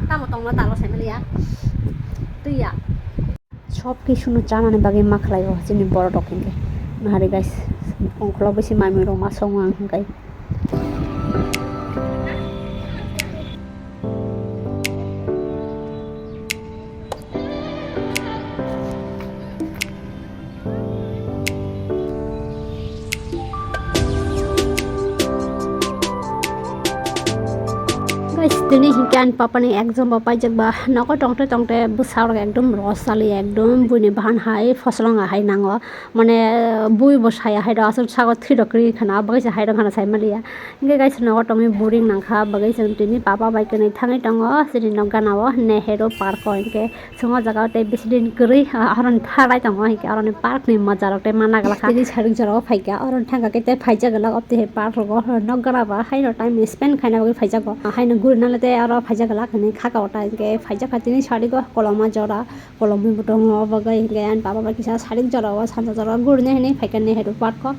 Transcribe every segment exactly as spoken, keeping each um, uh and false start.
Tamo tongma talo sai maliya. Tuya. Sob kisuno chanani bagwi ma khlaio chini borok rok hinkhe. Nahari guys, ongkhorok bisi mami rok ma songo ang hinkhe. Guys, tini hinkhe ani papa ni exam bo paijak ba, nogo tongte tongte bwsa rok ekdom ros chali, ekdom buini bahan hai phoslong hai nango, mane bui bo saya hai rok aswk sago thwi rok kwrwi khana, bagwi se hai rok khana sai maliya. Hinkhe guys, nogo tongwi boring nangkha, bagwi chwng tini papa bai kwnwi thangwi tongo, chini nok gana o Nehru Park o hinkhe. Chwng o jaga o tei bisi din kwrwi, ah, oro ni thalai tongo, hinkhe oro ni park ni moja rok tei mana glak kha. Tini sarik jora o phaikha, oro ni thangkha khe tei phaijak glak, obtwi hai park rogo nok gana ba haino time spend khaina bagwi phaijago. Ah, haino guri nang tei oro phaijak glak hinwi kha ka o ta, hinkhe phaijak kha tini sarik o koloma jora, kolomwi bo tongo, o bagwi hinkhe ani baba bai kisa sarik jora o sanja jora o gurinai hinwi phaikha Nehru park o.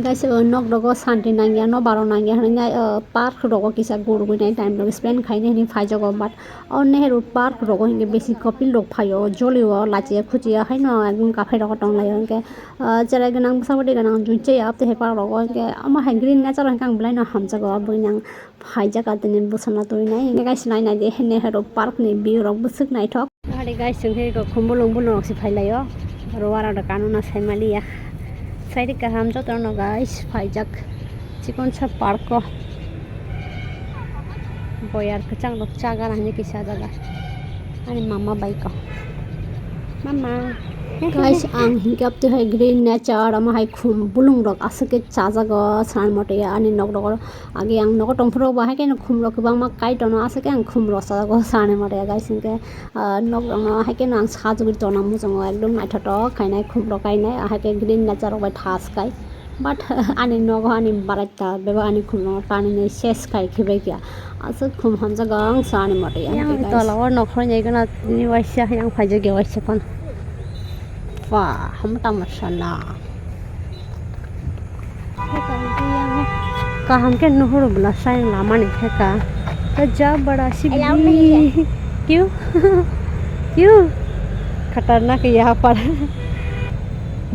Guys, o nok rogo santi nangya, no baro nangya hinwi nai, o park rogo kisa gurgwi nai time rok spend khainai hinwi phaijago, but o Nehru park rogo hinkhe bisi couple rok phaio, jolio, lachiya khuchiya haino ekdom kaphai rogo tonglaio hinkhe, ah, cherai gwnang bwsa bwtwi gwnang jui chaya tei hai park rogo hinkhe omo hai green nature hinkhe ang belai no hamjago, aboni ang phaijak ah tini bwsano twi nai hinkhe guys nai nai di Nehru park ni view rok bwswk naithok. Ari guys chwng khe khum bulung bulung rok se phailaio, oro wara rok ano na sai maliya. Sairi kaham jotono guys phaijak. Chikon sa park o boyar kwchang rok cha gana hinwi kisa jaga ani mama bai ko mama. Guys ang hinkhe abtwi hai green nature omo hai khum bulung rok aswk khe chajago swnam mote ani nok rok age ang nogo tongphuru bo hai kheno khum rok kwbangma kai tono aswk khe ang khum rok chajago swnam mote guys hinkhe. Ah, nok rokno hai kheno ang sajagwi tongna muchungo ekdom naithotok khainai khum rok kainai ahai khe green nature rok bai thas kai but ani nogo ani barai ta bebak ani khum rok tanwi ses kai khibai kha aswk khum hamjak ang sa ani mote yang tola o nok rok nai gana tini waisa yang phaijak ya waisa phano pa ham tamo sana. Kaham khe nuhuru bwla sayang lamani theka. Gajab bada sibli. Kyu? Kyu? Khatarnak yaha par.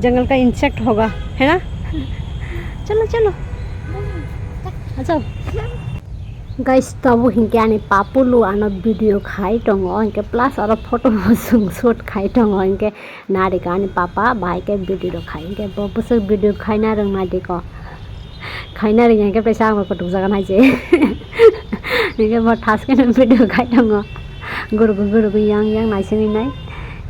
Jungle ka insect hoga, hai na? Chalo, chalo. Achha. Guys, tabuk hinkhe ani papulu ano video khai tongo, hinkhe plus aro photo bo chwng shoot khai tongo, hinkhe Narikha ani papa bahai khe video rok khai, hinkhe bo bwswk video khaina rwngna diko. Khaina rwngya hinkhe kaisa ang bo kutuk jagan hai se. Hinkhe bo thaskeno video khai tongo. Gurugo gurugo yang yang naisingwi nai.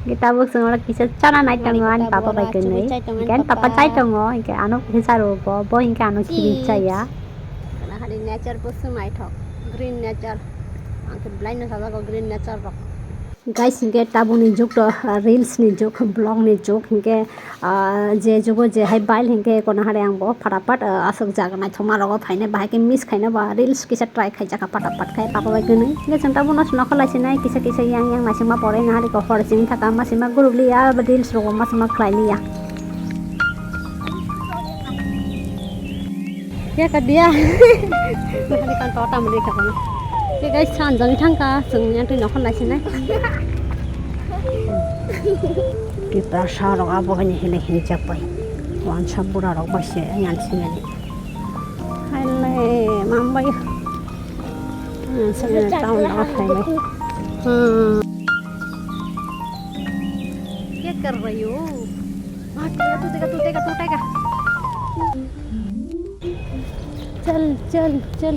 Hinkhe tabuk chwng oro kisa chana nai tongo ani papa bai kwnwi. Hinkhe ani papa chai tongo, hinkhe ano kisa charo bo, bo hinkhe ano khiring chaya. Hari nature bwswk naithok, green nature. Ang khe belai no sajago green nature rok. Guys, hinkhe tabukni jug to, ah, reels ni jug, vlog ni jug, hinkhe, ah, je jugo je hai bail hinkhe kono hare ang bo phatapat, ah, aswk jaga naithokma rogo phainai bahai khe miss khaina ba reels kisa try khaijak kha phatapat khai papa bai kwnwi. Hinkhe chwng tabukno nokha laisinai kisa kisa yang yang naisingma pore nahari ko hor sini thaka masima guruk liya ba reels rogo masima khlai liya. Ya ka dia. Nahari kan tota mali ka kono. Ke guys, san jani thangka, chwng yang twi nokhon lai sinai. Tiprasa rok abo hini hini hini jak pai. Wansa bura rok bai se yang sinani. Hai le, mambai. Yang sinani town rok hai le. Hmm. Kya kar rahi ho? Mat, tu tega, tu tega, tu tega. चल, चल, चल।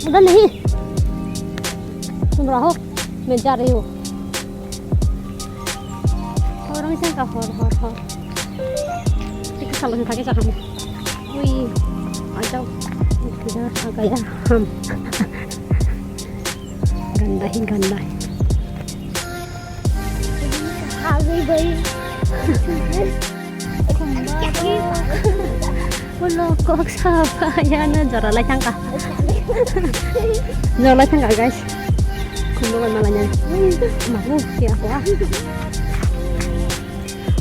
उधर नहीं। तुम रहो, मैं जा रही हूँ। और हम इसे का, और, और, और। एक साल से थाके जाना है। उई, आ जाओ। इधर आ गया हम। गंदा ही गंदा है। Happy birthday. Ulo kok sapa ya na jora lai thangka. Jora lai thangka, guys. Kumbo bai malanya. Mabu ya kwa.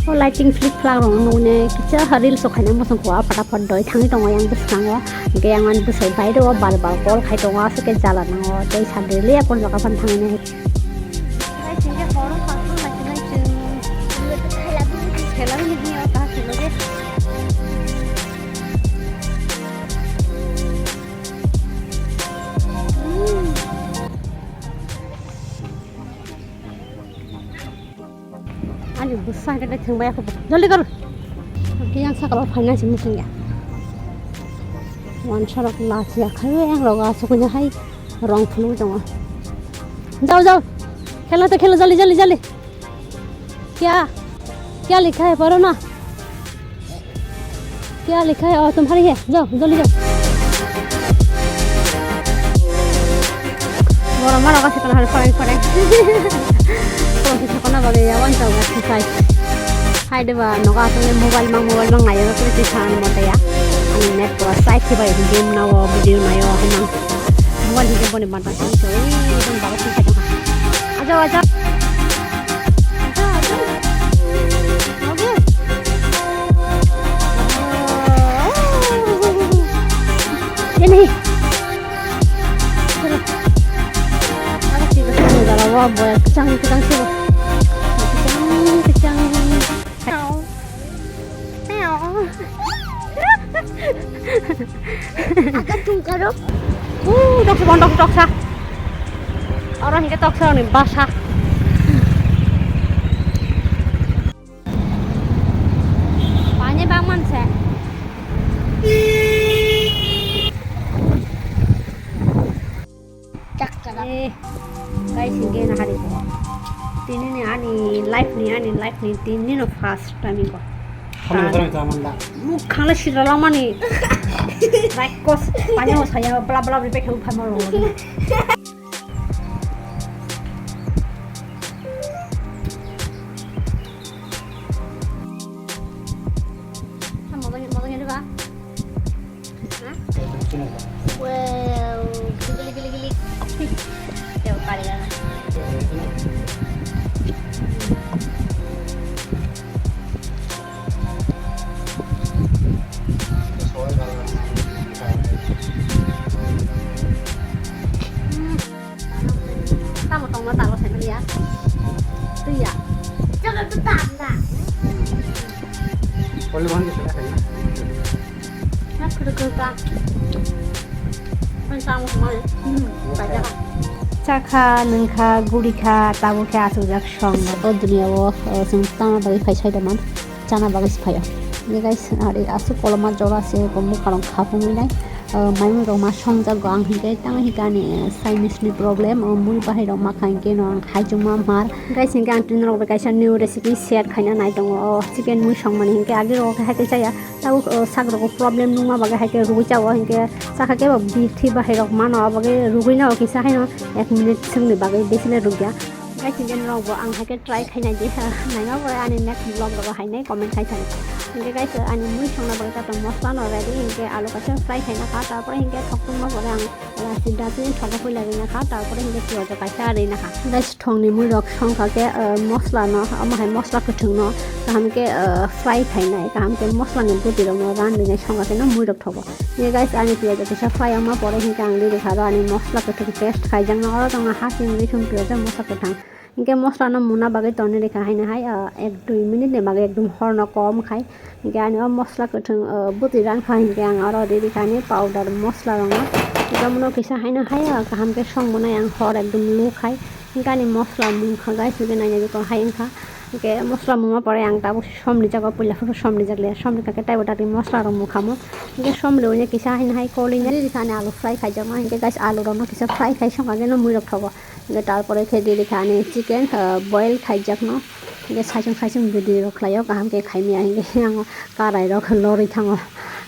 Lighting flip flak rok nukne kisa reels rok khaina muchung kho, ah, phataphat doi thangwi tongo yang bwskango. Hwnkhe yang ani bwsai bai rw bar bar call khai tongo, aswk khe jala nango tei sade le ekon jaga phano thangwi nai. Guys, hwnkhe horo phang phang nai chwng. Khela wngya ta khelo je. Hmm. Ani bwsa hwnkhe tei thwngbai kho. Joldi kor. Hwnkhe yang sakalo phaina se muchungya. Wansa rok lachiya khawi yang rogo asugwi hai rong phunuk tongo. Jao, jao. Khelo to khelo, joldi, joldi, joldi. Kya? Kya likha hai? Paro na. क्या लिखा है? और तुम्हारी है? जाओ, जल्दी जाओ। Borok ma rogo se kono hari poreng poreng. Tong se kono bagwi ya wan tong ga se sai. Hai de ba nogo aswk mobile mang mobile mang nayo kre se san mo ta ya. Ani net ko sai se bai game na o video nayo hai mang. Mobile hingke boni mata kani se oi boni bago se sai tong ha. Aja aja. Aja aja. Oke. Ini. Terus. Apa sih, betul, udah lama, boy. Kecang, kecang, sih. Kecang, kecang. Meow. Meow. Agak tungkaro. Uh, toksa, bang, toksa, toksa. Orang hingga toksa ni basa. Pani bang manse. Chak chak. Eh, guys, hingke na hari. Tini ni ani life ni, ani life ni tini no first time ko. Kami ko tara ta manda. Mukhang le sira lamani. Raikos, pani o saya bla bla bla pe kheu phamo lo. Moto ni, moto ni ba. Wow, gili, gili, gili, gili. Teo kali gana. Hmm. Tamo tongma talo saimanya. Tuya. Jangan tetap, nak. Kalau bang kita kan. Nak kudu kudu ka. Kan tamo kemana? Hmm. Baca. Chakha, nungkha, gurikha, tabukhe asukjak song. O duniya o, o, chwng tangna bagwi phai sai da man. Chana bagwi se phaio. Hingke guys, ari aswk koloma jora se, bo mwkhang rok khapungwi nai. O, maimung rok ma songjago, ang hingke tang hingke ani, eh, sinus ni problem, o, mui bahai rok ma kha hingke no ang haichung ma mar. Guys, hingke ang tini rok bai kaisa new recipe share khaina nai tongo. O, chicken mui songmani hingke agi rok hai khe chaya. Tabuk, o, sak rok o problem nungma bagwi hai khe rugui chao, hingke chakha khe bo bithi bahai rok mano, abo khe rugui no kisa haino ek minute swkni bagwi besi le rugya. Guys, hingke norok bo ang hai khe try khai nai di, naima pore ani next vlog rogo hai nai comment khai thani. Hingke guys, ani mui songna bagwi tato mosla no ready, hingke alu kaisa fry khai na kha, tarpore hingke thok tongma pore ang lasi dustbin thogo pui lagi na kha, tarpore hingke piyajo kaisa ri na kha. Guys, thongni mui rok song kha khe, eh, mosla no, omo hai mosla kwthwng no kaham khe, eh, fry khai nai, kaham khe mosla ni bwtwi rok no ran ri nai song kha khe no mui rok thogo. Ye guys, ani piyajo kisa fry wngma pore hinkhe ang riri kha ro ani mosla kwthwng paste khaijakno, oro tongo hasing risum piyajo mosla kwthang. Hinkhe mosla no muna bagwi tonwi rikha haino hai, ah, ek dui minute ni bagwi ekdum hor no kom khai. Hinkhe ani o mosla kwthwng, ah, bwtwi rang kha hinkhe ang oro riri kha ani powder mosla rok no. Hinkhe omono kisa haino hai, ah, kaham khe song mwnai ang hor ekdum lu khai. Hinkhe ani mosla mung kha guys, hinkhe naina bikon hai wngkha. Hinkhe mosla mungma pore ang tabuk som rijago, puila phuru som rijak le, som rikha khe taibo dati mosla rok mukhamo. Hinkhe som riwi kisa haino hai kolina riri kha ani alu fry khaijakma, hinkhe guys alu rokno kisa fry khai songkha khe no mui rok thogo. Hinkhe tarpore khe riri kha ani chicken, ah, boil khaijakno. Hinkhe saichung saichung video rok khlaio, kaham khe khaimya hinkhe ang karai rok lorwi thango.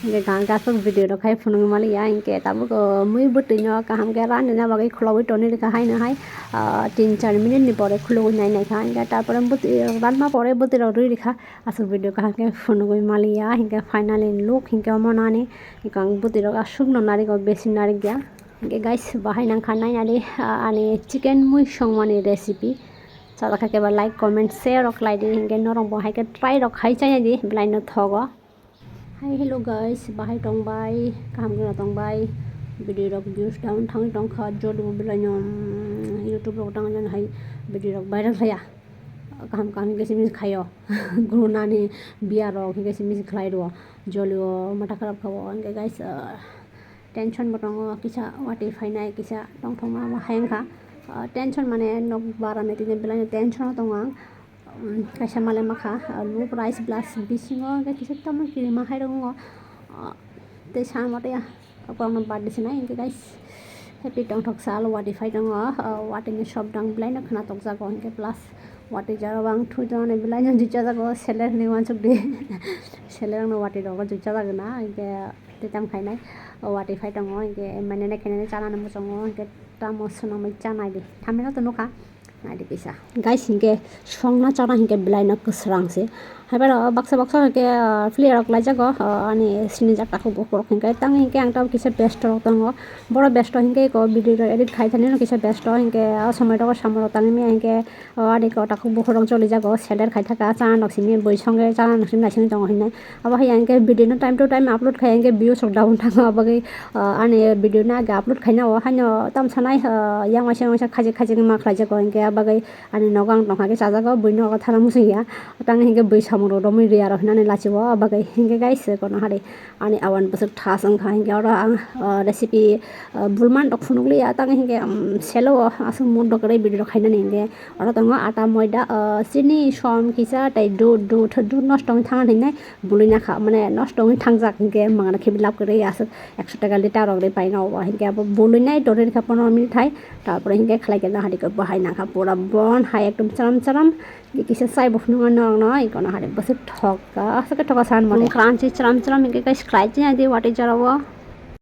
Hinkhe kaham khe aswk video rok khai phunukmaliya, hinkhe tabuk, ah, mui bwtwi no kaham khe ranina bagwi khulogwi tonwi rikha haino hai, ah, tin char minute ni pore khulugwi nai naikha, hinkhe tarpore bwtwi rok ranma pore bwtwi rok rwi rikha. Aswk video kaham khe phunugwi maliya, hinkhe finally look hinkhe omo nani, hinkhe ang bwtwi rok aswk no narikgo, besi narikya. Hinkhe guys, bahai nangkha nainani, ah, ani chicken mui songmani recipe. Chajak khe ba like, comment, share rok khlai di, hinkhe norok bo hai khe try rok khai chaya di, belai no thogo. Hi, hello guys, bahai tong bai, kaham kheno tong bai, video rok views down thangwi tong kha, jodi bo belai no, mm, YouTube rok tang jan hai video rok viral khaya, kaham kaham hinkhe simi khayo, guru nani biya rok hinkhe simi khlai rwo, joli o matha kharap kha o, hinkhe guys, ah, tension bo tongo, kisa watwi phainai, kisa tongthokma bo hai wngkha. Ah, tension mane nok bara ni tini belai no tension o tongo ang. Um, kaisa male makha, ah, low price plus bisingo hwnkhe kisa tamo kirima hai rok wngo. Ah, tei samo tei ah, borokno birthday se nai hwnkhe guys, happy tongthok sal watwi phai tongo. Ah, watwi ni shop dang belai no khwna tokjago hwnkhe plus watwi jora o ang thwi tongo belai no juijajago seller hinwi uansuk di. Seller rok no watwi rogo juijajak na hwnkhe. Tei tamo khainai, o watwi phai tongo, hinkhe mainani khainani chanani muchungo, hinkhe tamo swnamwi chanai di. Thamino to nukha, naidi kisa. Guys, hinkhe songna chana hinkhe belai no kwsrang se. Haiphano baksa baksa hinkhe, ah, player rok laijago, ah, ani sinijak takhuk bukhuk rok hinkhe, tang hinkhe ang tamo kisa besto rok tongo. Boro besto hinkhe eko video rok edit khai thani no kisa besto hinkhe, ah, somoi rok samung rok tangwi maya hinkhe, O ani ko takhuk bukhuk rok choli jago, seller khai thaka, chana nok simi bui songe chana nok simi naising tongo hinai. Abo hai ang khe video no time to time upload khai ang khe views rok down thango, abagwi, o, ani video no age upload khaina o haino tam sanai, o, yang waisa waisa khajik khajik ma khlai jago, ang khe abagwi ani nogo ang tongkha khe chajago, bui nogo thana muchung ya, tang hinkhe bui samung rok romwi ria rok hinani lachi o, abagwi hinkhe guys kono hari ani awan bwswk thas wngkha, hinkhe oro ang, o, recipe Ah, bulman rok phunukliya, tang hinkhe, um, selo o aswk mut rok kwrwi bwrwi rok khainani hinkhe oro tongo ata, moida, ah, chini, som, kisa tei dud, dud, dud nosto wngwi thangna hinwi bulwi nakha, mane nosto wngwi thangjak hinkhe mangna khe bilap kwrwi aswk ekso taka liter rok ri paina o hinkhe abo bulwi nai torwi rikha pono minute hai, tarpore hinkhe khlai khe nahari khe bahai nangkha pura bon hai ekdom chwram chwram. Kisa chai bo phunukma norokno, ikono hari bwswk thok, aswk khe thok san mani. Kranchi chwram chwram hinkhe guys, khlai chaya di watwi jora o.